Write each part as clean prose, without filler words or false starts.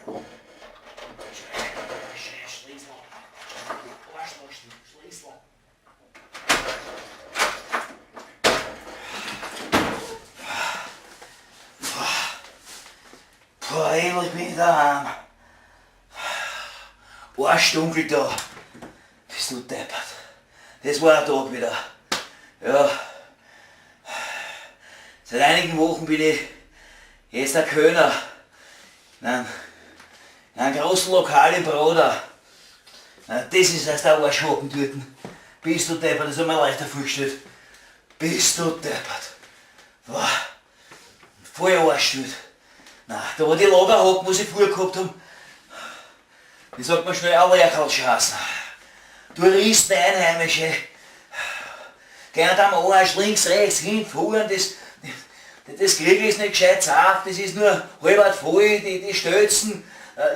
Puh, endlich bin ich daheim. Arschdunkel da. Bist du deppert. Das war ein Tag wieder. Ja. Seit einigen Wochen bin ich jetzt der Kölner. In einem großen Lokal in Broder. Na, das ist erst der Arschhaken dort. Bist du deppert, das hab ich mir leichter vorgestellt. Bist du deppert. Boah. Voll Arsch dort. Na, da war die Lagerhocken, was ich früher gehabt hab. Wie sagt man schnell, ein Lercherl-Schaßen. Touristen, Einheimische, gehen am Arsch links, rechts, hin, fahren, das Krieg ist nicht gescheit zart, das ist nur halb voll, die Stelzen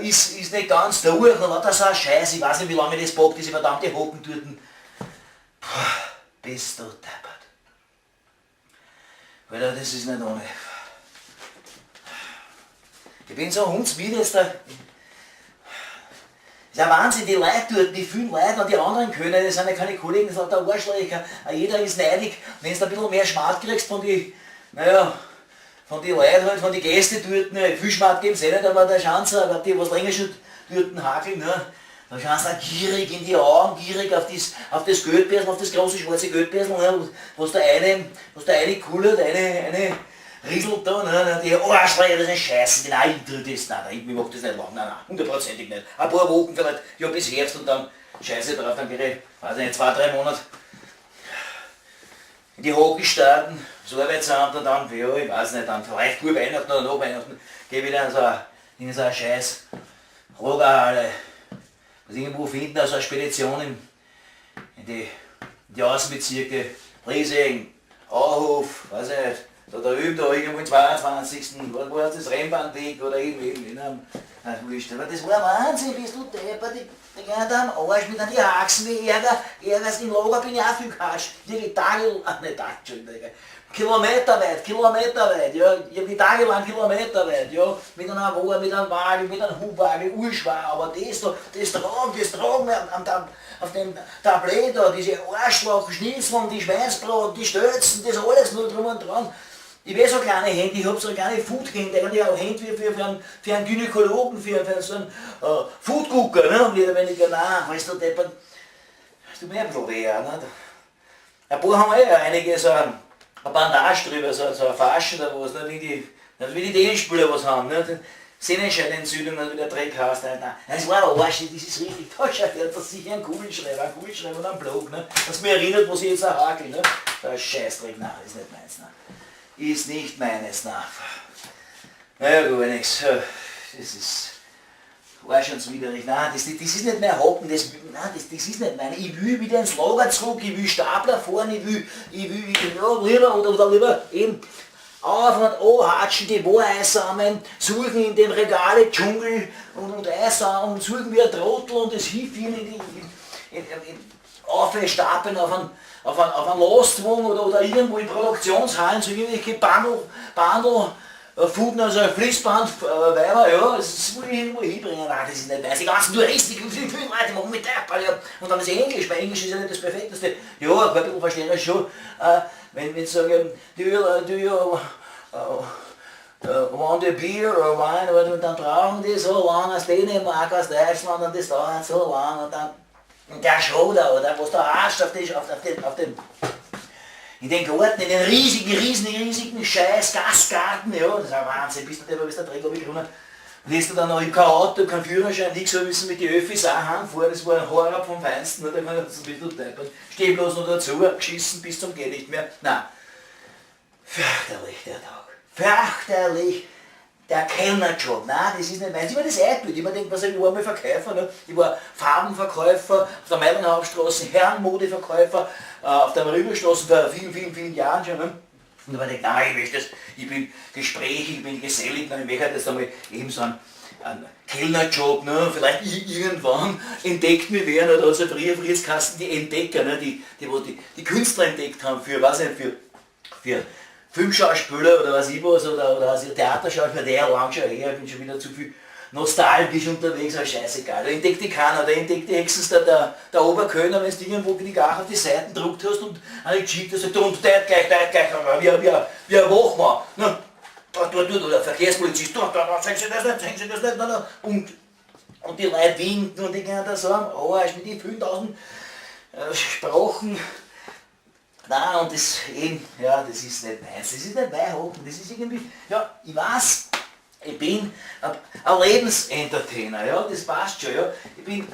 ist nicht ganz durch und lauter so ein Scheiß, ich weiß nicht, wie lange ich das packt, diese verdammte Hocken dort. Puh, bist du deppert. Alter, das ist nicht ohne. Ich bin so hundsmüde jetzt da. Das ist ja Wahnsinn, die Leute dort, die vielen Leute und die anderen Kölner, das sind ja keine Kollegen, das sind lauter Arschlöcher. Jeder ist neidig, wenn du ein bisschen mehr Schmart kriegst von die, naja, von die Leuten halt, von die Gäste dort, ne, viel Schmart geben sie eh nicht, aber da schauen sie, aber die, was länger schon dort hakeln, ne, da schauen sie auch gierig in die Augen, gierig auf das Geldbörsel, auf das große schwarze Geldbörsel, ne, was der eine kullert, eine rieselt da, ne, die Arschlöcher, das ist Scheiße, die nein, ich das, nein, nein, ich mach das nicht lang, nein, nein, hundertprozentig nicht. Ein paar Wochen vielleicht, ja, bis Herbst und dann Scheiße drauf, dann gehe ich, weiß ich nicht, 2, 3 Monate in die Hockey starten, das Arbeitsamt und dann, ja, ich weiß nicht, dann vielleicht vor Weihnachten oder nach Weihnachten, gehe ich wieder in so eine scheiß Lagerhalle. Was irgendwo finden, also eine Spedition in die Außenbezirke, Liesing, Auhof, weiß ich nicht, da drüben, da irgendwo im 22., was war das, Rennbahnweg oder irgendwie, in einem, ach, wurscht, aber das war Wahnsinn, bist du deppert, die gehen da am Arsch mit an die Haxen, wie Ärger, Ärger, im Lager bin ich auch viel gehatscht, wirklich Tage, ach nicht Tage, Entschuldigung, kilometerweit, kilometerweit, ja, ich hab die tagelang kilometerweit, ja, mit einer Waage, mit einem Wagen, mit einem Hubwagen, urschwer, aber das da, das tragen wir auf dem Tablett da, diese Arschloch-Schnitzeln, die Schweinsbraten, die Stelzen, das alles nur drum und dran. Ich hab eh so kleine Hände, ich hab so kleine Food-Hände, eigentlich auch Hände wie für einen Gynäkologen, für so einen Foodgucker, ne, und wieder wenn ich, nein, weißt du, deppert, das tut mir ein bisschen weh, auch, ne. Ein paar haben eh einige so eine Bandage drüber, so eine Fasche oder was, ne, wie die Tennisspieler was haben, ne, Sehnenscheidenentzündung, wie der Dreck heißt, nein, nein, das war ein Arsch, das ist richtig, da schaut der, das ist sicher ein Kugelschreiber, ein Kugelschreiber und ein Block, ne, das mich erinnert, was ich jetzt auch hakel, ne, der Scheißdreck, nein, ist nicht meins, nein. Ist nicht meines, nein. Naja, gut, nix. Das ist arschenswiderlich. Nein, das ist nicht mein Hocken, das, nein, das ist nicht meine. Ich will wieder ins Lager zurück, ich will Stapler fahren, ich will, ja, lieber oder lieber eben auf und an hatschen, die Ware einsammeln, suchen in den Regale Dschungel und Eis und suchen wie ein Trottel und das hinführen in die, in aufstapeln auf einen Lastwagen oder irgendwo in Produktionshallen, so irgendwelche Bandel, Fuden, also Fließband, Weiber, ja, das will ich irgendwo hinbringen. Nein, das ist nicht meins. Die ganzen Touristen, die vielen, vielen Leute machen mit der, ja. Und dann ist Englisch, weil Englisch ist ja nicht das Perfekteste. Ja, ein paar bisschen verstehe ich schon, wenn sie sagen, do you want a beer or wine, und dann brauchen die so lange aus Dänemark, aus Deutschland, und das dauert so lang, und dann der Schoder, oder was da hast, auf die, auf, auf den, auf den, in den Garten, in den riesigen, riesigen, riesigen Scheiß Gasgarten, ja, das ist ein Wahnsinn, bist du der, bist der Dreck runtergekommen. Und jetzt dann noch, ich hab kein Auto, kein Führerschein, nix, so müssen mit die Öffis auch heimfahren, das war ein Horror vom Feinsten, ne, da kann ich das ein bisschen deppern. Steh bloß noch dazu, geschissen bis zum geht nicht mehr. Nein, fürchterlich der Tag, fürchterlich der Kellnerjob, nein, das ist nicht meins. Ich war das eingebildet, ich mir denk, was, ich war mal Verkäufer, ne? Ich war Farbenverkäufer auf der Meidlinger Hauptstraße, Herrenmodeverkäufer auf der Rüberstraße vor vielen, vielen, vielen Jahren schon. Ne? Und da war ich, nein, ich möchte das, ich bin gesprächig, ich bin gesellig, nein, ich möchte jetzt einmal eben so einen Kellnerjob, ne? Vielleicht irgendwann entdeckt mir wer, ne? Da hat's ja früher geheißen, die Entdecker, ne? Die, die, wo die, die Künstler entdeckt haben für, weiß ich nicht, für Filmschauspieler oder was ich was, oder also Theaterschauspieler, der lang schon her, ich bin schon wieder zu viel nostalgisch unterwegs, aber scheißegal. Da entdeckt dich keiner, da entdeckt dich höchstens der Oberkellner, wenn du irgendwo die Gach auf die Seiten gedruckt hast und eine Geschichte sagt, und der gleich, wie ein Wachmann. Ne? Da, da, da, der Verkehrspolizist, da, da, da, sehen Sie das nicht, sehen Sie das nicht, nein, nein. Und die Leute winken und die gehen da so am Arsch mit den 5000 Sprachen. Nein, und das eben, ja, das ist nicht meins, das ist nicht mein Hocken, das ist irgendwie, ja, ich weiß, ich bin ein Lebensentertainer, ja, das passt schon, ja, ich bin,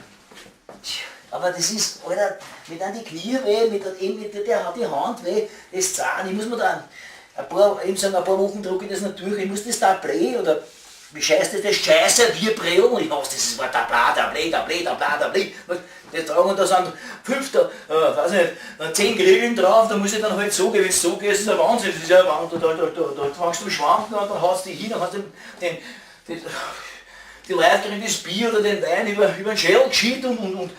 aber das ist, Alter, mir tun die Knie weh, mir tut eben, mir tut die Hand weh, das Zahn, ich muss mir da ein paar, eben sagen, ein paar Wochen drucke ich das noch durch, ich muss das Tablet oder wie scheißt das, das Scheiße, wir Brillen, ich hasse dieses Wort, Tabla, Tablet, Tablet, Tabla, Tablet, das tragen und da sind 5, weiß nicht, 10 Grillen drauf, da muss ich dann halt so gehen, wenn es so geht, ist das ein Wahnsinn, das ist ja ein Wahnsinn, da fängst du schwanken und dann haust du dich hin, dann hast du die Leute kriegen das Bier oder den Wein über den Schädel geschieht und